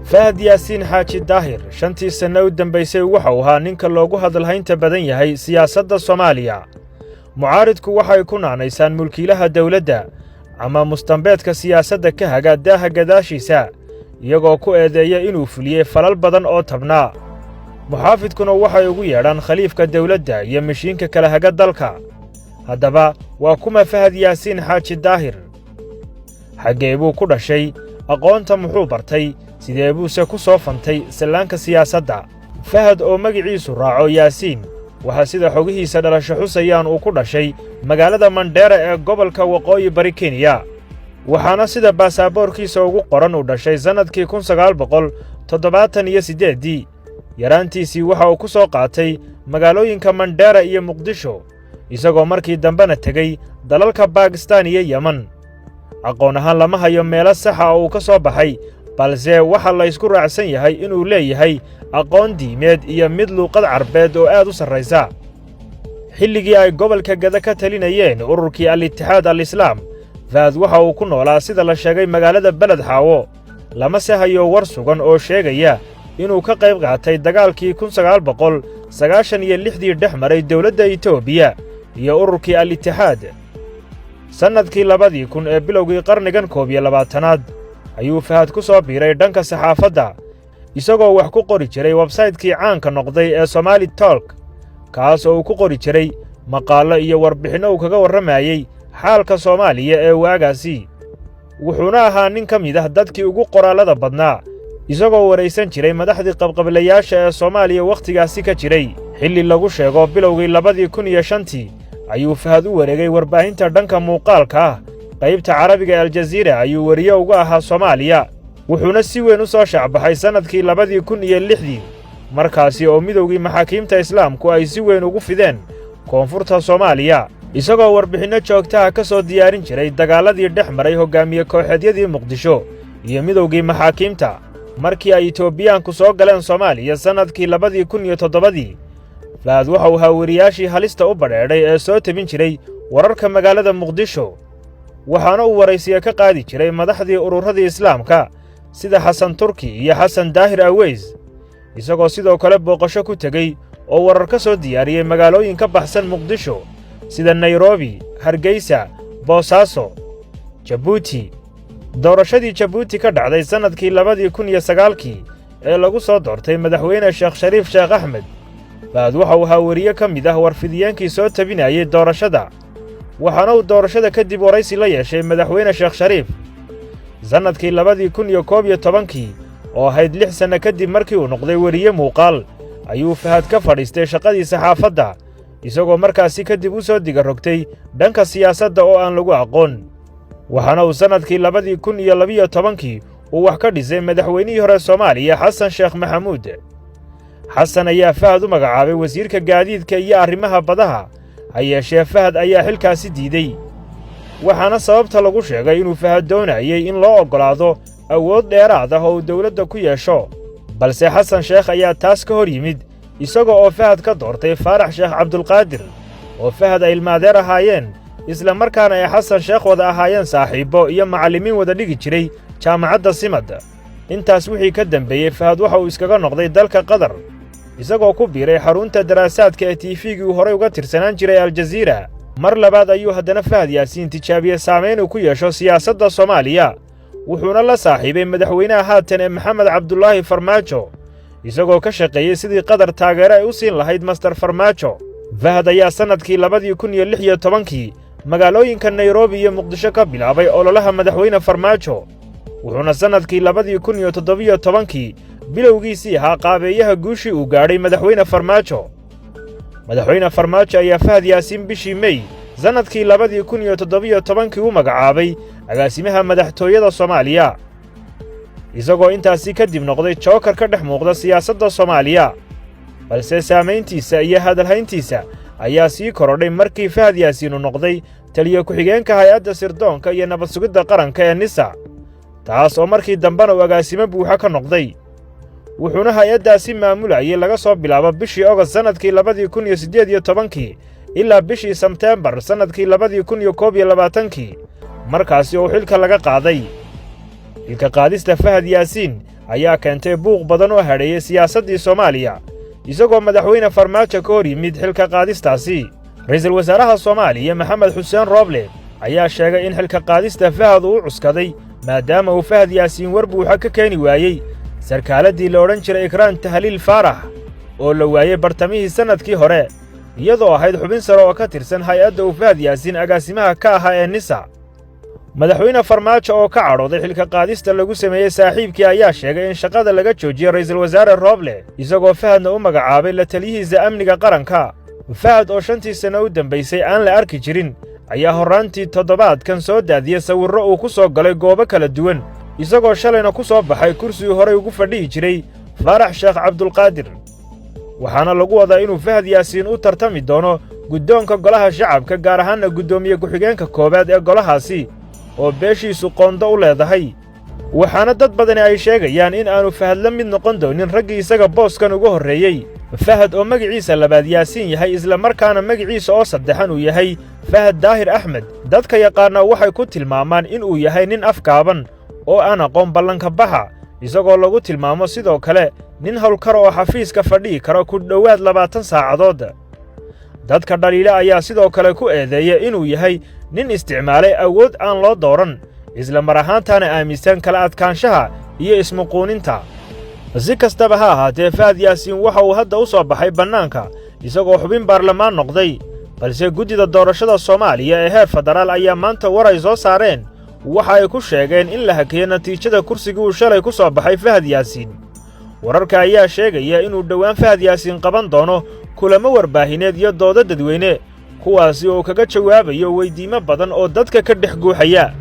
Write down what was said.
Fahad Yaasiin Xaaji Daahir 5-tii sanno u dambaysay waxa uu ahaa ninka loogu hadalhaynta badan yahay siyaasadda Soomaaliya. Mucaaridku waxay ku naanaysaan mulkiilaha dawladda ama mustambeedka siyaasadda ka haga daaha gadaashiisa, iyagoo ku eedeeya inuu fuliyey falal badan oo tabnaa. Muxaafidkuna waxay ugu yeedhaan khaliifka dawladda iyo mishiinka kala haga dalka. Haddaba waa kuma Fahad Yaasiin Xaaji Daahir? Xaggee buu ku dhashay? Aqoonta muxuu bartay? Sidee buuse ku soo fantay sallaanka siyaasadda? Fahad oo magiciisu raaco Yaasiin, waxaa sida xogihiisa dhalasho xusayaan uu ku dhashay magaalada Mandheera ee gobolka Waqooyi Bari, Kenya. Waxaana sida baasaboorkiisa ugu qoran uu dhashay sannadkii 1978-dii. Yaraantiisii waxa uu ku soo qaatay magaalooyinka Mandheera iyo Muqdisho, isagoo markii dambena tegey dalalka Baakistaan iyo Yeman. Aqoon ahaan lama hayo meelo saxa oo uu ka soo baxay, balse waxaa la ysku raacsan yahay inuu leeyahay aqoon diimeed iyo mid luuqad Carbeed oo aad u sarraysa. Xilligii ay gobolka Gada ka talinayeen ururkii Al-Itixaad Al-Islaam, Fahad waxa uu ku noolaa, sida la sheegay, magaalada Beled Xaawo. Lama se hayo war sugan oo sheegaya inuu ka qayb qaatay dagaalkii 1996-dii dhex maray dawladda Itoobiya iyo ururkii Al-Itixaad. Sannadkii 2000 ee bilowgii qarnigan 21aad ayuu Fahad ku soo biiray dhanka saxaafadda, isagoo wax ku qori jiray website-kii caanka noqday ee Somali Talk, kaas oo uu ku qori jiray maqaallo iyo warbixinno uu kaga warramayey xaalka Soomaaliya ee waagaasi. Wuxuuna ahaa nin ka mid ah dadkii ugu qoraallada badnaa, isagoo waraysan jiray madaxdii qabqablayaasha ee Soomaaliya wakhtigaasi ka jiray. Xilli lagu sheego bilowgii 2005-tii ayuu Fahad u wareegay warbaahinta dhanka muuqaalka ah. Qaybta Carabiga ee Aljaziira ayuu weriye uga ahaa Soomaaliya, wuxuuna si weyn u soo shaacbaxay sannadkii 2006-dii, markaasi oo Midowgii Maxaakiimta Islaamku ay si weyn ugu fideen koonfurta Soomaaliya, isagoo warbixinno joogtaha ka soo diyaarin jiray dagaalladii dhex maray hoggaamiye kooxeedyadii Muqdisho iyo Midowgii Maxaakiimta. Markii ay Itoobiyaanku soo galeen Soomaaliya sannadkii 2007-dii, Fahad waxa uu ahaa weriyaashii halista u badheedhay ee soo tebin jiray wararka magaalada Muqdisho, waxaana uu waraysiya ka qaadi jiray madaxdii ururadii Islaamka sida Xasan Turki iyo Xasan Daahir Aweys, isagoo sidoo kale booqasho ku tegey oo warar ka soo diyaariyey magaalooyin ka baxsan Muqdisho sida Nairobi, Hargeysa, Boosaaso, Jabuuti. Doorashadii Jabuuti ka dhacday sannadkii 2009-kii ee lagu soo doortay Madaxweyne Sheekh Shariif Sheekh Axmed, Fahad waxa uu ahaa weriye ka mid ah warfidiyeenkii soo tabinayey doorashada, waxaana uu doorashada kadib waraysi la yeeshay Madaxweyne Sheekh Shariif. Sannadkii 2011-kii, oo ahayd 6 sanno kadib markii uu noqday weriye muuqaal, ayuu Fahad ka fadhiistay shaqadii saxaafadda, isagoo markaasi kadib u soo diga rogtay dhanka siyaasadda oo aan lagu aqoon. Waxaana uu sannadkii 2012-kii uu wax ka dhisay madaxweynihii hore Soomaaliya, Xasan Sheekh Maxamuud. Xasan ayaa Fahad u magacaabay wasiirka gaadiidka iyo arrimaha badaha. Ha yeeshee Fahad ayaa xilkaasi diidey, waxaana sababta lagu sheegay inuu Fahad doonayey in loo oggolaado awood dheeraad ah oo uu dawladda ku yeesho. Balse Xasan Sheekh ayaa taas ka hor yimid, isaga oo Fahad ka doortay Faarax Sheekh Cabdulqaadir, oo Fahad ay ilmaadeer ahaayeen, isla markaana ay Xasan Sheekh wada ahaayeen saaxiibbo iyo macallimiin wada dhigi jiray jaamacadda Simad. Intaas wixii ka dambeeyey, Fahad waxa uu iskaga noqday dalka Qatar, isagoo ku biiray xarunta daraasaadka ee TV-gii uu horay uga tirsanaan jiray, Aljaziira. Mar labaad ayuu haddana Fahad Yaasiin tijaabiyey saamayn uu ku yeesho siyaasadda Soomaaliya, wuxuuna la saaxiibay madaxweynaha haatan ee Maxamed Cabdulaahi Farmaajo, isagoo ka shaqeeyey sidii Qatar taageero ay u siin lahayd Mister Farmaajo. Fahad ayaa sannadkii 2016-kii magaalooyinka Nairobi iyo Muqdisho ka bilaabay ololaha Madaxweyne Farmaajo, wuxuuna sannadkii 2017-kii bilowgiisii ahaa qaabeeyaha guushii uu gaadhay Madaxweyne Farmaajo. Madaxweyne Farmaajo ayaa Fahad Yaasiin bishii Mey sannadkii 2017-kii u magacaabay agaasimaha madaxtooyada Soomaaliya, isagoo intaasi kadib noqday jookar ka dhex muuqda siyaasadda Soomaaliya. Balse saamayntiisa iyo hadalhayntiisa ayaa sii korodhay markii Fahad Yaasiin uu noqday taliye ku-xigeenka hay-adda sirdoonka iyo nabad sugidda qaranka ee NISA, taas oo markii dambena uu agaasimo buuxa ka noqday. Wuxuuna hay-addaasi maamulayay laga soo bilaabo bishii Ogost sannadkii 2018-kii ilaa bishii Sebteembar sannadkii 2021-kii, markaasi oo xilka laga qaaday. Xilka qaadista Fahad Yaasiin Ayaa keentay buuq badan oo hadheeyey siyaasaddii Soomaaliya, isagoo Madaxweyne Farmaajo ka hor yimid xilka qaadistaasi. Ra'iisul wasaaraha Soomaaliya Maxamed Xuseen Rooble ayaa sheegay in xilka qaadista Fahad uu u cuskaday maadaama uu Fahad Yaasiin war buuxa ka keeni waayey sarkaaladdii la odhan jiray Ikraan Tahliil Faarax oo la waayey bartamihii sannadkii hore, iyadoo ahayd xubin sare oo ka tirsan hay'adda uu Fahad Yaasiin agaasimaha ka ahaa ee NISA. Madaxweyne Farmaajo oo ka cadhooday xilka qaadista lagu sameeyey saaxiibkii ayaa sheegay in shaqada laga joojiyey ra'iisul wasaare Rooble, isagoo Fahadna u magacaabay la taliyihiisa amniga qaranka. Fahad oo 5-tii sanno u dambaysay aan la arki jirin ayaa horraantii toddobaadkan soo daadiyey sawirro uu ku soo galay goobo kala duwan, isagoo shalayna ku soo baxay kursigii horay ugu fadhihi jiray Faarax Sheekh Cabdulqaadir. Waxaana lagu wadaa inuu Fahad Yaasiin u tartami doono guddoonka Golaha Shacabka, gaar ahaanna guddoomiye ku-xigeenka koowaad ee golahaasi oo beeshiisu qoondo u leedahay. Waxaana dad badani ay sheegayaan in aanu Fahad la mid noqon doonin raggii isaga booskan uga horreeyey. Fahad oo magiciisa labaad Yaasiin yahay, isla markaana magiciisa oo saddexan uu yahay Fahad Daahir Axmed, dadka yaqaannaa waxay ku tilmaamaan inuu yahay nin afgaaban oo aan aqoon ballanka baxa, isagoo lagu tilmaamo sidoo kale nin howlkar oo xafiiska fadhihi kara ku dhowaad 20 saacadood. Dadka dhaliila ayaa sidoo kale ku eedeeya inuu yahay nin isticmaalay awood aan loo dooran, isla mar ahaantaana aaminsan kala adkaanshaha iyo ismuquuninta. Si kastaba ha ahaatee, Fahad Yaasiin waxa uu hadda u soo baxay bannaanka isagoo xubin baarlamaan noqday, balse guddida doorashada Soomaaliya ee heer federaal ayaa maanta war ay soo saareen waxa ay ku sheegeen in la hakiyo natiijada kursigii uu shalay ku soo baxay Fahad Yaasiin. Wararka ayaa sheegaya inuu dhowaan Fahad Yaasiin qaban doono kulamo warbaahineed iyo doodo dadweyne, kuwaasi oo kaga jawaabayo weyddiimo badan oo dadka ka dhex guuxaya.